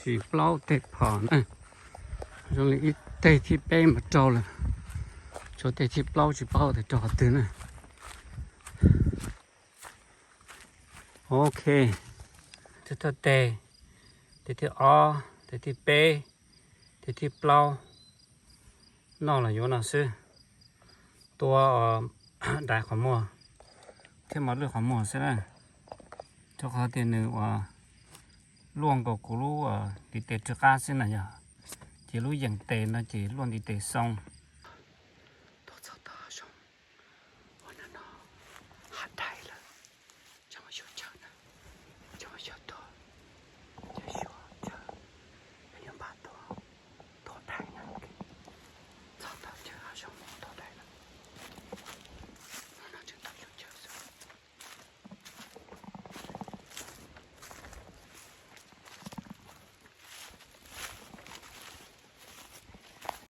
Tsis plaub teg phom na, zoo li ib teg thib peb mas raug lawm, tshuav teg thib plaub tsis paub tias raug qhov twg na. Ok, thawj teg, teg thib ob, teg thib peb, teg thib plaub, noj los yuav no xwb. Tua daiv qhov muag thiab mos lwj qhov muag xwb na, rau qhov tias nws ua luaj nkaus kuv lub ntiv tes rwg qab xwb na yog, ces lub yeem tes no ces luaj ntiv tes xoo.